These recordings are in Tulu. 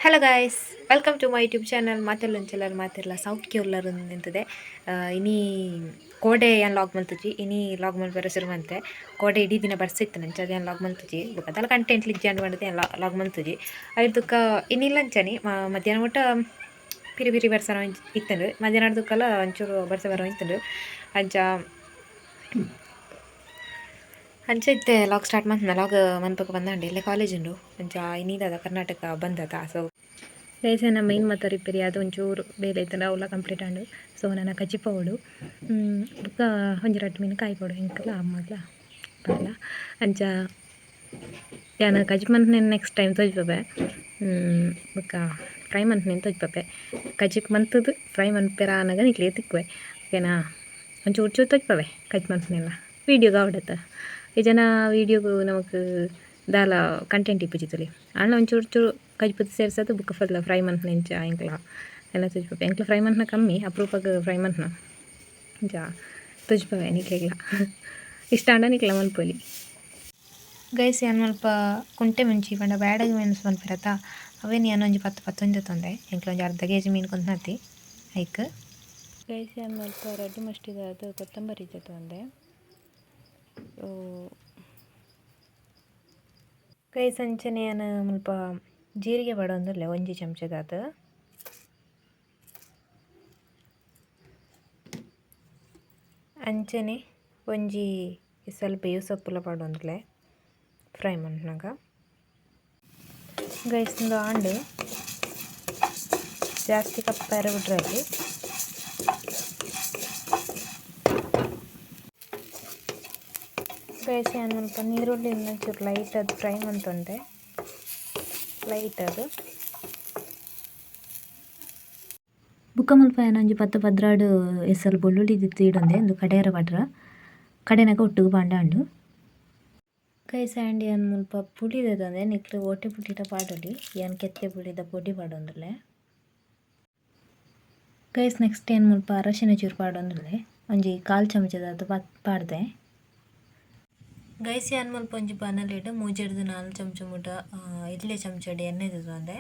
Hello guys, welcome to my YouTube channel. ಮಾತೆಲ್ಲೊಂಚೆಲ್ಲರ್ ಮಾತೆರ್ಲ ಸೌಖ್ಯ ಉಲ್ಲರ್ ನಿಂತದೆ. ಇನಿ ಕೋಡೆ ಯಾನ್ ಲಾಗ್ ಮಲ್ತುಜಿ, ಇನಿ ಲಾಗ್ ಮಲ್ಪೆರೆ ಶುರು ಮಂತೆ. ಕೋಡೆ ಇಡೀ ದಿನ ಬರ್ಸಿತ್ತು ನಂಚ ಅದು ಯಾನ್ ಲಾಗ್ ಮಲ್ತುಜಿ. ಬೊಕ ದಾಲ ಕಂಟೆಂಟ್ ಇಜ್ಜಾಂಡ್ ಪಂಡದ್ ಯಾನ್ ಲಾಗ್ ಮಲ್ತುಜಿ. ಐರ್ದುಕ ಇನಿಲ ಅಂಚನೆ ಮಧ್ಯಾಹ್ನ ಮುಟ ಪಿರಿ ಪಿರಿ ಬರ್ಸನ ಇತ್ತುಂಡು. ಮಧ್ಯಾಹ್ನ ದುಕ್ಕಲ ಒಂಚೂರು ಬರ್ಸ ಬರೋ ಇತ್ತುಂಡು. ಅಂಚ ಅಂಚ ಇತ್ತೆ ಲಾಗ್ ಸ್ಟಾರ್ಟ್ ಮಂತ್ನ ಲಾಗ್ ಮನ್ಪಕ ಬಂದಾಂಡ್. ಇಲ್ಲೇ ಕಾಲೇಜ್ ಉಂಡು. ಅಂಚ ಇನಿದಾದ ಕರ್ನಾಟಕ ಬಂದದ. ಸೊ ಗೈಸ್, ಎನ್ನ ಮೈನ್ ಮಾತ ರಿಪೇರಿ ಅದು ಒಂಚೂರು ಬೇಲೆ ಇತ್ತಂಡ ಅವೆಲ್ಲ ಕಂಪ್ಲೀಟ್ ಆಂಡ್. ಸೊ ನನ್ನ ಕಜಿಪೋಡು ಬೊಕ್ಕ ಒಂಜಿ ರಡ್ಡ್ ಮೀನು ಕಾಯ್ಪೋಡು ಎಂಕಲ ಅಮ್ಮಗ್ಲ ಪಲ್ಲ. ಅಂಚ ಯಾನ್ ಕಜಿಪ್ ಮಂತ್ನೇನು ನೆಕ್ಸ್ಟ್ ಟೈಮ್ ತೋಜ್ಪಪೆ, ಬೊಕ್ಕ ಫ್ರೈ ಮಂತ್ನೇನು ತೋಜ್ಪಪೆ. ಕಜಿಪ್ ಮಂತದ್ದು ಫ್ರೈ ಮನ್ಪೆರ ಆನಗ ನಿಕ್ಲೆ ತಿಕ್ಕುವೆ, ಓಕೆನಾ? ಒಂಚೂರು ಚೂರು ತೋಜ್ಪವೆ ಕಜಿಪ್ ಮಂತ್ನೆಲ್ಲ ವೀಡಿಯೋಗೆ ಆವಡತ್ತ. ಈ ಜನ ವೀಡಿಯೋಗು ನಮಕ್ ದಾಲ ಕಂಟೆಂಟ್ ಇಪ್ಪುಜಿ ಆಂಡ ಒಂಚೂರು ಚೂರು ಕಜಿಪುದು ಸೇರ್ಸೋದು ಬುಕ್ಕ ಫುಲ್ ಫ್ರೈ ಮಂತ್ನ ಇಂಚ ಎಂಕ್ಲ ಎಲ್ಲ ತೋಜ್ಪಪೆ. ಎಂಕ್ಲ ಫ್ರೈ ಮಂತ್ನ ಕಮ್ಮಿ, ಅಪರೂಪಗ್ ಫ್ರೈ ಮಂತ್ನ. ಇಂಚ ತೋಜ್ಪವೆ ನಿಕ್ಲೆಗ್ಲ. ಇಷ್ಟ ಆಂಡ ನಿಕ್ಲ ಮನ್ಪೊಲಿ. ಗೈಸ್, ಯಾನ್ ಮಲ್ಪ ಕುಂಟೆ ಮುಂಚಿ ಪಂಡ ಬ್ಯಾಡಗ್ ಮೆಣಸು ಮನ್ಪೆರತ, ಅವೇನು ಯಾನ್ ಒಂಜಿ ಪತ್ತು ಪತ್ತೊಂಜಿ ತೊಂದೆ. ಎಂಕ್ಲ ಒಂಜಿ ಅರ್ಧ ಕೆ ಜಿ ಮೀನು ಕೊಂತನತಿ ಐಕ್. ಗೈಸ್, ಯಾನ್ ಮಲ್ಪ ರಡ್ಡ್ ಮುಷ್ಟಿದಾದ್ ಕೊತ್ತಂಬರಿ ದೆತೊಂದೆ. ಸೊ ಗೈಸ್, ಅಂಚನೆ ಯಾನ್ ಮುಲ್ಪ ಜೀರಿಗೆ ಪಾಡೊಂದುಲ್ಲೆ ಒಂಜಿ ಚಮಚದಾತ್. ಅಂಚನೆ ಒಂಜಿ ಸ್ವಲ್ಪ ಬೇವು ಪಾಡೊಂದುಲ್ಲೆ ಫ್ರೈ ಮನ್ಪುನಗ. ಗೈಸ್, ಉಂದು ಆಂಡ್, ಜಾಸ್ತಿ ಕಪ್ಪಾಯೆರೆ ಬುಡ್ರಲ್ಲಿ. ಗೈಸ್, ಯಾನ್ ಮುಲ್ಪ ನೀರುಳ್ಳಿ ಒಂಚೂರು ಲೈಟ್ ಅದು ಫ್ರೈ ಮಂತೊಂದೆ ಲೈಟ್ ಅದು. ಬುಕ್ಕ ಮುಲ್ಪ ಯಾನ್ ಒಂಜಿ ಪತ್ತ್ ಪದ್ರಾಡ್ ಎಸಲ್ ಬೊಳ್ಳುಳ್ಳಿ ದೀಡೊಂದೆ. ಉಂದು ಕಡೆಯರ ಪಡ್ರ ಕಡೆನಗ ಒಟ್ಟುಗು ಪಾಂಡ ಉಂಡು. ಗೈಸ್, ಆಂಡ್ ಯಾನ್ ಮುಲ್ಪ ಪುಳಿ ದೆತೊಂದೆ. ನಿಕ್ಲು ಓಟೆ ಪುಳಿಟ ಪಾಡೊಲಿ, ಯಾನ್ ಕೆತ್ತೆ ಪುಳಿದ ಪೊಡಿ ಪಾಡೊಂದುಲ್ಲೆ. ಗೈಸ್, ನೆಕ್ಸ್ಟ್ ಯಾನ್ ಮುಲ್ಪ ಅರಶಿನ ಚೂರು ಪಾಡೊಂದುಲ್ಲೆ. ಒಂಜಿ ಕಾಲ್ ಚಮಚದಾತ್ ಪಾಡ್ದೆ. ಗೈಸ್, ಯಾನ್ ಮುಲ್ಪ ಒಂಜಿ ಬಾಣಲೆಡ್ ಮೂಜೆಡ್ದ್ ನಾಲ್ ಚಮಚ ಮುಟ ಎಲ್ಯ ಚಮಚಡ್ ಎಣ್ಣೆ ದೆತೊಂದೆ.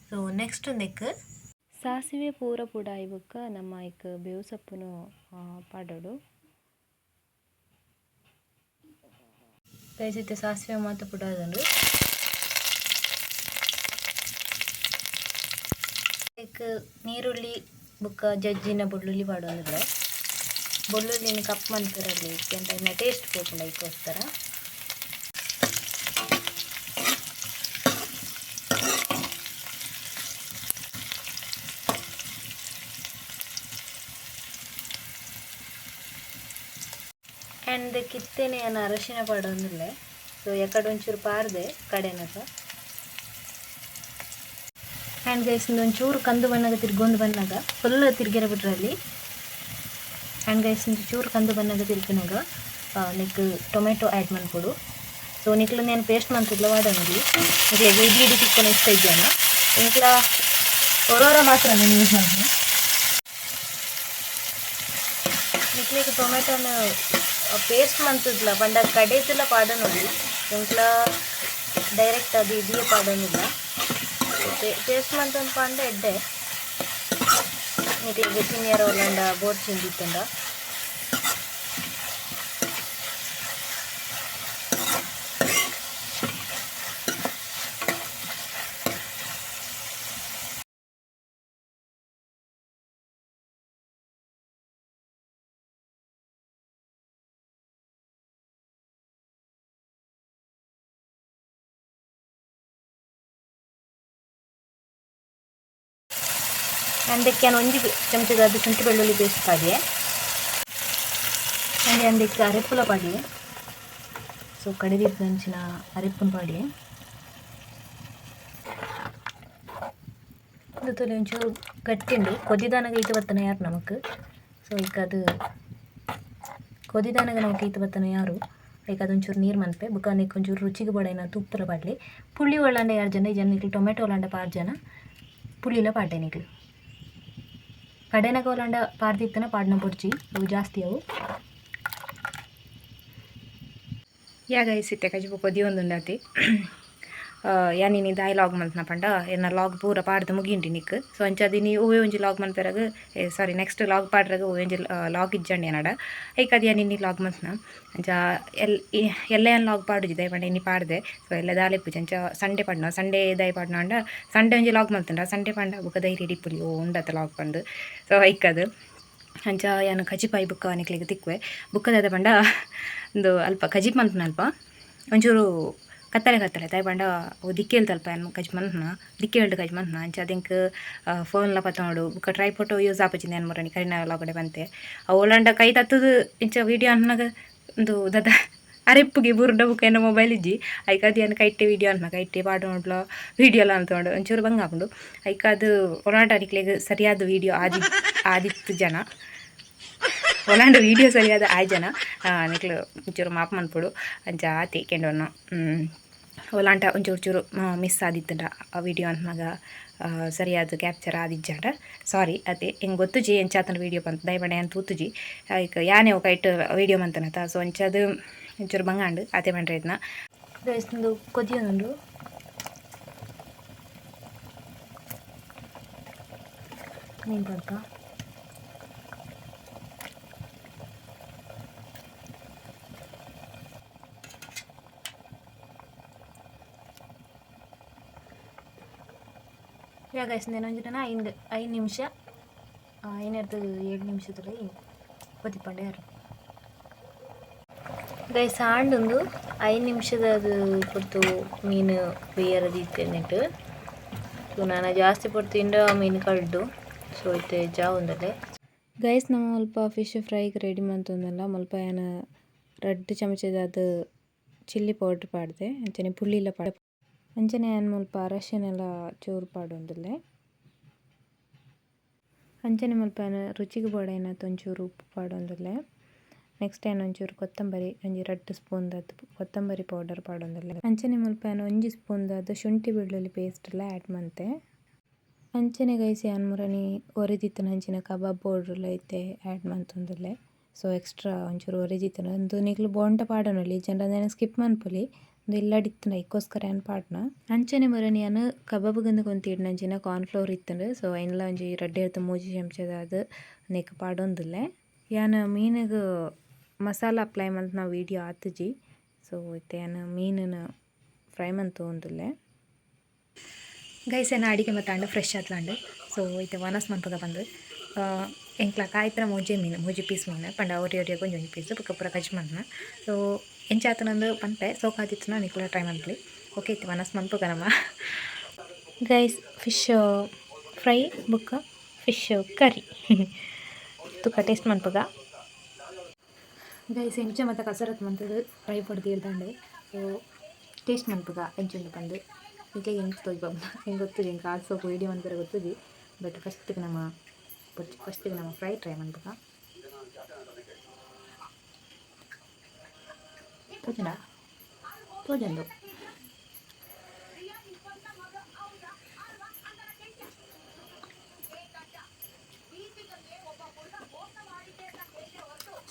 ಸೊ ನೆಕ್ಸ್ಟ್ ಉಂದೆಕ್ ಸಾಸಿವೆ ಪೂರ ಪುಡಾಯಿ ಬೊಕ್ಕ ನಮ್ಮ ಐಕ್ ಬೇವು ಸೊಪ್ಪುನು ಪಾಡೊಡು. ಗೈಸ್, ಇತ್ತೆ ಸಾಸಿವೆ ಮಾತ ಪುಡಾದುಂಡು. ಐಕ್ ನೀರುಳ್ಳಿ ಬೊಕ್ಕ ಜಜ್ಜಿನ ಬೊಳ್ಳುಳ್ಳಿ ಪಾಡೊಂದುಲ್ಲೆ. ಬೊಳ್ಳುಳ್ಳಿನ ಕಪ್ ಮನ್ಪೆರೆ ಇತ್ತೆ ಟೇಸ್ಟ್ ಪೋಪುಂಡು, ಐಕೋಸ್ಕರ. ಆ್ಯಂಡ್ ಕಿತ್ತೆನೆ ಯಾನ್ ಅರಶಿನ ಪಾಡೊಂದುಲ್ಲೆ. ಸೊ ಎಕಡೆ ಒಂಚೂರು ಪಾಡ್ದೆ ಕಡೆನಗ. ಆ್ಯಂಡ್ ಗೈಸ್, ಒಂಚೂರು ಕಂದು ಬಣ್ಣಗ ತಿರ್ಗೊಂದು ಬನ್ನಗ, ಫುಲ್ ತಿರ್ಗೆರೆ ಬಿಟ್ರಲ್ಲಿ. ಆ್ಯಂಡ್ ಗೈಸ್, ಒಂಜಿ ಚೂರು ಕಂದು ಬಣ್ಣಗ ತಿರ್ಗಿನಾಗ ನೆಕ್ ಟೊಮೆಟೊ ಆ್ಯಡ್ ಮನ್ಪೊಡು. ಸೊ ನಿಕ್ಲು నేను ಪೇಸ್ಟ್ ಮಂತುದ್ಲ ವಾಡೊಂದಿ. ನಿಕ್ಲೆಗ್ ಇಡಿ ಇಡಿ ತಿಕ್ಕೊನ ಇಷ್ಟ ಇಜ್ಜಾನ ಎಂಕ್ಲ ಒರೋರ ಮಾತ್ರ ನಾನು ಯೂಸ್ ಮಲ್ಪುನೆ. ನಿಕ್ಲೆಗ್ ಟೊಮೆಟೊನ ಪೇಸ್ಟ್ ಮಂತುದ್ಲ ಪಂಡ ಕಡೆತುಲ ಪಾಡೊನೊಲಿ. ಎಂಕ್ಲ ಡೈರೆಕ್ಟ್ ಅದು ಇಡಿಯೇ ಪಾಡೊಂದಿಲ್ಲ. ಪೇಸ್ಟ್ ಮಂತೊಂದು ಪಂಡ ಎಡ್ಡೆ, ನಿಕ್ಲೆಗ್ ತಿನಿಯರ ಒಲ್ಲಂಡ ಬೋರ್ಚಿಂದಿತ್ತುಂಡ. ಅಂದಕ್ಕೆ ಯಾನ್ ಒಂಜಿ ಚಮಚದಾದ್ ಶುಂಠಿ ಬೆಳ್ಳುಳ್ಳಿ ಪೇಸ್ಟ್ ಪಾಡ್ಯೆ. ಆ್ಯಂಡ್ ಅಂದಕ್ಕೆ ಅರೆಪ್ಪುಲ ಪಾಡ್ಯೆ. ಸೊ ಕಡೆದಿತ್ತಿನಂಚಿನ ಅರೆಪ್ಪುನು ಪಾಡ್ಯೆ. ಉಂದು ತೂಲೆ, ಒಂಚೂರು ಗಟ್ಟಿ ಉಂಡು. ಕೊದಿದಾನಗ ಈತ ಬತ್ತನ ಯಾರು ನಮಕ್. ಸೊ ಐಕ್ ಅದು ಕೊದಿದಾನಗ ನಮಕ್ ಈತ ಬತ್ತನ ಯಾರು. ಐಕ್ ಅದೊಂಚೂರು ನೀರು ಮನ್ಪೆ. ಬೊಕ ನೆಕ್ ಒಂಚೂರು ರುಚಿಗೆ ಬೋಡಾಯಿನ ಉಪ್ಪುಲ ಪಾಡ್ಲೆ. ಪುಳಿ ಒಳ್ಳಾಂಡ ಯಾರು ಜನ ಈ ನಿಕ್ಲು ಟೊಮೆಟೊ ಒಲಾಂಡ ಪಾಡ್ ಜನ ಪುಳಿಲ ಪಾಡ್ಡೆ. ನಿಕ್ಲು ಕಡೆನಗ ಒಲಾಂಡ ಪಾಡ್ದಿತ್ತನ ಪಾಡ್ನ ಬೊಡ್ಚಿ, ಅವು ಜಾಸ್ತಿ ಅವು. ಯಾ ಗೈಸ್, ಇತ್ತೆ ಕಜಿಪು ಕೊದಿಯೊಂದುಂಡಾತಿ. ಯಾನ್ ಇನಿ ದಾಯಿ ಲಾಗ್ ಮಲ್ತ್ನ ಪಂಡ ಎನ್ನ ಲಾಗ್ ಪೂರ ಪಾಡ್ದ್ ಮುಗಿಂಡಿ ನಿಕ್. ಸೊ ಅಂಚಾದ್ ಇನಿ ಒವ್ವೆ ಒಂಜಿ ಲಾಗ್ ಮನ್ಪೆರಗ್ ಸಾರಿ ನೆಕ್ಸ್ಟ್ ಲಾಗ್ ಪಾಡ್ರಗ ಒವ್ವೆ ಒಂಜಿ ಲಾಗ್ ಇಜ್ಜಂಡಿ ಎನ್ನಡ ಐಕ್ ಯಾನ್ ಇನಿ ಲಾಗ್ ಮಲ್ತ್ನ. ಅಂಚ ಎಲ್ ಎಲ್ಲೆ ಯಾನ್ ಲಾಗ್ ಪಾಡುಜಿ ದಾಯೆ ಪಂಡ ಇನಿ ಪಾಡ್ದೆ. ಸೊ ಎಲ್ಲೆ ದಾಲ ಇಪ್ಪುಜಿ ಅಂಚ ಸಂಡೆ ಪಾಡ್ನ ಸಂಡೇ ದಾಯೆ ಪಾಡ್ನ ಪಂಡ ಸಂಡೆ ಒಂಜಿ ಲಾಗ್ ಮಲ್ತುಂಡ ಸಂಡೆ ಪಂಡ ಬೊಕ ಧೈರ್ಯ ಇಪ್ಪುಲಿ ಓ ಉಂಡತ ಲಾಗ್ ಪಂದ್. ಸೊ ಐಕದು ಅಂಚ ಯಾನ್ ಕಜಿಪಾಯಿ ಬುಕ್ಕ ನಿಕ್ಲೆಗ್ ತಿಕ್ಕುವೆ ಬುಕ್ಕ ದಾದ ಪಂಡ ಉಂದು ಅಲ್ಪ ಕಜಿಪ್ ಮಲ್ಪುನ ಅಲ್ಪ ಒಂಚೂರು ಕತ್ತಲೆ ಕತ್ತಲೆ ದಾಯೆ ಪಂಡ ಅವು ದಿಕ್ಕೆಲ್ ತಲ್ಪ ಯಾನ್ ಕಜಿಪ್ ಮಲ್ಪುನ ದಿಕ್ಕೆಲ್ಡ್ ಕಜಿಪ್ ಮಲ್ಪುನ ಅಂಚ ಎಂಕ್ ಫೋನ್ಲ ಪತ್ತೊನೊಡು ಬುಕ್ಕ ಟ್ರೈಪೋಡ್ ಯೂಸ್ ಆಪುಜಿ ಯಾನ್ ಮುರಣಿ ಕರಿನ ಲಾಗಡೆ ಪಂತೆ ಅವು ಓಲಾಂಡ ಕೈ ತತ್ತುದು ಇಂಚ ವೀಡಿಯೋ ಅನ್ಪುನಗ ಉಂದು ದಾದ ಅರೆಪ್ಪುಗೆ ಬುರುಂಡ ಬುಕ್ಕ ಎನ್ನ ಮೊಬೈಲ್ ಇಜ್ಜಿ ಐಕ್ ಅದು ಯಾನ್ ಕೈಟೆ ವೀಡಿಯೋ ಅನ್ಪುನ ಕೈಟೆ ಪಾಡೊಂಡ್ಲ ವೀಡಿಯೋಲ ಅಂತೊಂಡು ಒಂಚೂರು ಬಂಗ ಆಪುಂಡು ಐಕ್ ಅದು ಒಲಾಂಡ ನಿಕ್ಲೆಗ್ ಸರಿಯಾದ ವೀಡಿಯೋ ಆದಿ ಆದಿತ್ತು ಜನ ಒಲಾಂಡ ವೀಡಿಯೋ ಸರಿಯಾದ ಆಯ್ ಜನ ನಿಕ್ಲು ಒಂಚೂರು ಮಾಪ್ ಮನ್ಪೊಡು ಅಂಚ ಆತೆ ಕೆಂಡೊನ್ನ ಒಲಾಂಟ ಒಂಚೂರು ಚೂರು ಮಿಸ್ ಆದಿತ್ತುಂಡ ಆ ವೀಡಿಯೋ ಅನ್ಪುನಗ ಸರಿಯಾದ ಕ್ಯಾಪ್ಚರ್ ಆದಿಜ್ಜಾಂಡ ಸಾರಿ ಅತೆ ಎಂಕ್ ಗೊತ್ತುಜಿ ಎಂಚಾತನ ವೀಡಿಯೋ ಪಂತ್ ದಾಯೆ ಪಂಡ ಯಾನ್ ತೂತುಜಿ ಐಕ್ ಯಾನೆ ಒಕ ಐಟ್ ವೀಡಿಯೋ ಮಂತನತ. ಸೊ ಅಂಚಾದ್ ಒಂಚೂರು ಬಂಗ ಆಂಡ್ ಆತೆ ಪಂಡ್ರೆ ಇತ್ನ. ಗೈಸ್ ಉಂದು ಕೊದಿಯೊಂದುಂಡು. ಮೀನ್ ಪಾಡ್ಕ ಯಾ ಗೈಸ್ ಒಂಜಿ ಐನ್ 5 ನಿಮಿಷ ಐನೆರ್ದ್ 7 ನಿಮಿಷದಲ್ಲಿ ಕೊದಿಪಂಡೆ ಯಾರು. ಗೈಸ್ ಆಂಡುಂದು 5 ನಿಮಿಷದ ಅದು ಪೊರ್ತು ಮೀನು ಬೇಯರ ದೀತೆನೆಟ್. ಸೊ ನಾನ ಜಾಸ್ತಿ ಪೊರ್ತು ಇಂಡ ಮೀನು ಕಡ್ಡು ಸೊ ಇತ್ತೆ ಜಾವುಂದಲೆ. ಗೈಸ್ ನಮ ಮುಲ್ಪ ಫಿಶ್ ಫ್ರೈಗ್ ರೆಡಿ ಮಂತೊಂದುಲ್ಲ ಮುಲ್ಪ ಯಾನ್ 2 ಚಮಚದಾದ್ ಚಿಲ್ಲಿ ಪೌಡರ್ ಪಾಡ್ದೆ ಅಂಚನೆ ಪುಳ್ಳಿಲ ಪಾಡ್ದೆ ಅಂಚನೆ ಯಾನ್ ಮುಲ್ಪ ಅರಶಿನಲ ಚೂರು ಪಾಡೊಂದುಲ್ಲೆ. ಅಂಚನೆ ಮುಲ್ಪ ಯಾನ್ ರುಚಿಗ್ ಬೋಡಾಯಿನಾತ್ ಒಂಚೂರು ಉಪ್ಪು ಪಾಡೊಂದುಲ್ಲೆ. ನೆಕ್ಸ್ಟ್ ಯಾನ್ ಒಂಚೂರು ಕೊತ್ತಂಬರಿ ಒಂಜಿ 2 ಸ್ಪೂನ್ ದಾತ್ ಕೊತ್ತಂಬರಿ ಪೌಡರ್ ಪಾಡೊಂದುಲ್ಲೆ. ಅಂಚನೆ ಮುಲ್ಪ ಯಾನ್ 1 ಸ್ಪೂನ್ ದಾತ್ ಶುಂಠಿ ಬೆಳ್ಳುಳ್ಳಿ ಪೇಸ್ಟ್ ಲ ಆ್ಯಡ್ ಮಂತೆ. ಅಂಚನೆ ಗೈಸ್ ಯಾನ್ ಮುರನಿ ಒರಿದಿತ್ತಿನ ಅಂಚಿನ ಕಬಾಬ್ ಪೌಡರ್ಲ ಇತ್ತೆ ಆ್ಯಡ್ ಮಂತೊಂದುಲ್ಲೆ. ಸೊ ಎಕ್ಸ್ಟ್ರಾ ಒಂಚೂರು ಒರಿದಿತ್ತಿನ ಉಂದು ನಿಕ್ಲು ಬೋಂಟ ಪಾಡೊನೊಲಿ ಇಜ್ಜಂಡ ಉಂದೆನ್ ಸ್ಕಿಪ್ ಮನ್ಪೊಲಿ ಉಂದು ಇಲ್ಲಡ್ ಇತ್ತಿನ ಐಕೋಸ್ಕರ ಯಾನ್ ಪಾಡ್ನ. ಅಂಚನೆ ಮುರನಿ ಯಾನ್ ಕಬಾಬ್ಗ್ ಕೊಂತಿಡ್ನಂಚಿನ ಕಾರ್ನ್ ಫ್ಲೋರ್ ಇತ್ತುಂಡು. ಸೊ ಐನ್ಲ ಒಂಜಿ 2 3 ಚಮಚದಾದ್ ನೆಕ್ ಪಾಡೊಂದುಲ್ಲೆ. ಯಾನ್ ಮೀನುಗ್ ಮಸಾಲ ಅಪ್ಲೈ ಮಲ್ತ್ನ ವೀಡಿಯೋ ಆತುಜಿ. ಸೊ ಇತ್ತೆ ಯಾನ್ ಮೀನುನ್ ಫ್ರೈ ಮಂತೊಂದುಲ್ಲೆ. ಗೈಸ್ ಯಾನ್ ಅಡಿಗೆ ಮತ್ತಾಂಡ ಫ್ರೆಶ್ ಆತ್ಲಾಂಡ್. ಸೊ ಇತ್ತೆ ವನಸ್ ಮನ್ಪುಗ ಪಂದ್ ಎಂಕ್ಲ ಕಾಯ್ತನ ಮೂಜೆ ಮೀನು ಮೂಜಿ ಪೀಸ್ ಮೀನು ಪಂಡ ಒರಿ ಒರಿಯಗ್ ಒಂಜಿ ಒಂಜಿ ಪೀಸ್ ಬೊಕ ಪೂರ ಕಜ್ ಮಲ್ತ್ನ. ಸೊ ಎಂಚಾತನಂದು ಪನ್ಪೆ ಸೋಕಾದಿತ್ತ್ಂಡ ನಿಕುಲ ಟ್ರೈ ಮನ್ಪುಲೆ. ಓಕೆ ಇತ್ತೆ ವನಸ್ ಮನ್ಪುಗ ನಮ. ಗೈಸ್ ಫಿಶ್ ಫ್ರೈ ಬೊಕ್ಕ ಫಿಶ್ ಕರಿ ತುಕ ಟೇಸ್ಟ್ ಮನ್ಪುಗ. ಗೈಸ್ ಎಂಚ ಮತ ಕಸರತ್ ಮಂತುದು ಟ್ರೈ ತೀರ್ದಾಂಡ್. ಸೊ ಟೇಸ್ಟ್ ಮನ್ಪುಗ ಎಂಚುಂಡು ಪಂದ್ ನಿಕ್ಲೆಗ್ ಎಂಚ ತೋಜಿಪಾಪುಂಡು ಎಂಕ್ ಗೊತ್ತುಜಿ ಎಂಕ್ ಆತ್ ಸೋಕು ವೀಡಿಯೋ ಮನ್ಪೆರೆ ಗೊತ್ತುಜಿ. ಬಟ್ ಫಸ್ಟ್ಗ್ ನಮ ಫಸ್ಟ್ಗ್ ನಮ ಫ್ರೈ ಟ್ರೈ ಮನ್ಪುಗ. ತೋಜುಂಡ ತೋಜೊಂಡು.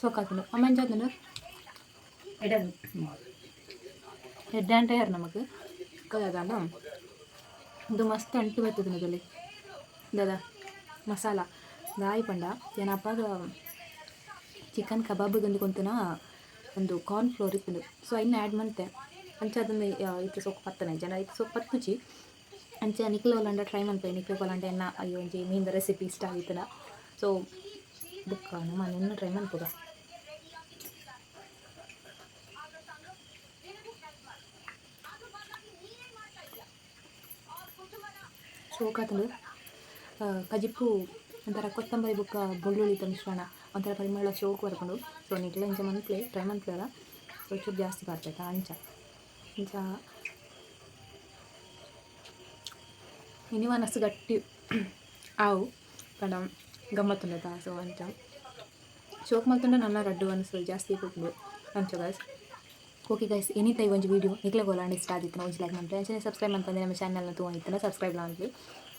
ಸೋಕಾತುಂಡು ಅಮ್ಮ ಎಂಚಾತುಂಡು ಎಡ್ಡೆ ಅಂಟೆ ಯಾರು ನಮಕ್ ಕದಾಂಡ ಉಂದು ಮಸ್ತ್ ಅಂಟು ಬರ್ತದೆ ದಾದ ಮಸಾಲ ದಾಯಿ ಪಂಡ ಯಾನ್ ಅಪಗ ಚಿಕನ್ ಕಬಾಬ್ಗ್ ಅಂದ್ ಕೊಂತುನ ಒಂದು ಕಾರ್ನ್ ಫ್ಲೋರ್ ಇತ್ತುಂಡು. ಸೊ ಐನ್ ಆ್ಯಡ್ ಮಂತೆ ಅಂಚ ಅದನ್ನ ಇತ್ತೆ ಸೋಕು ಪತ್ತನೆ ಜನ ಇತ್ತೆ ಸೋಕು ಪತ್ತುಜಿ. ಅಂಚ ನಿಕ್ಲು ಓಲಾಂಡ ಟ್ರೈ ಮನ್ಪುಲೆ ನಿಕ್ಲು ಓಲಾಂಡ ಎನ್ನ ಈ ಒಂಜಿ ಮೀನ್ದ ರೆಸಿಪಿ ಇಷ್ಟ ಆದಿತ್ತುಂಡ. ಸೊ ಬೊಕ್ಕ ನಮ ನೆನ್ನ್ ಟ್ರೈ ಮನ್ಪುಗ. ಸೋಕಾತುಂಡು ಕಜಿಪು ಒಂಥರ ಕೊತ್ತಂಬರಿ ಬೊಕ್ಕ ಬೆಳ್ಳುಳ್ಳಿದ ಮಿಶ್ರಣ ಒಂಥರ ಪರಿಮಳ ಶೋಕು ಬರ್ಪುಂಡು. ಸೊ ನಿಕ್ಲು ಇಂಚ ಮನ್ಪುಲೆ ಟ್ರೈ ಮನ್ಪುಲೆರ. ಸೊ ಚೂರು ಜಾಸ್ತಿ ಬರ್ತೈತ ಅಂಚ ಅಂಚ ಇನಿ ವನಸ್ ಗಟ್ಟಿ ಆವು ಪಂಡ ಗಮ್ಮತ್ತುಂಡತ. ಸೊ ಅಂಚ ಶೋಕ್ ಮಲ್ತುಂಡ ನನ ರಡ್ಡ್ ವನಸ್ ಜಾಸ್ತಿ ಇಪ್ಪುಂಡು ಅಂಚ ಗೈಸ್. ಓಕೆ ಗೈಸ್ ಎನಿತ ಈ ಒಂಜಿ ವೀಡಿಯೋ ನಿಕ್ಲೆಗ್ ಓಲಾಂಡ ಇಷ್ಟ ಆದಿತ್ತುಂಡ ಒಂಜಿ ಲೈಕ್ ಮನ್ಪುಲೆ. ಅಂಚನೆ ಸಬ್ಸ್ಕ್ರೈಬ್ ಮನ್ಪಂದೆ ನಮ್ಮ ಚಾನಲ್ನ ತೂವೊಂದಿತ್ತುಂಡ ಸಬ್ಸ್ಕ್ರೈಬ್ ಮನ್ಪುಲೆ.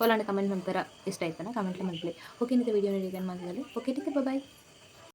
ಓಲಾಂಡ ಕಮೆಂಟ್ ಮನ್ಪೆರ ಇಷ್ಟ ಆಯ್ತನ ಕಮೆಂಟ್ಲ ಮನ್ಪುಲೆ. ಓಕೆ ಇನ್ನಿತ ವೀಡಿಯೋ ಮಂತುಲೆ. Okay boy.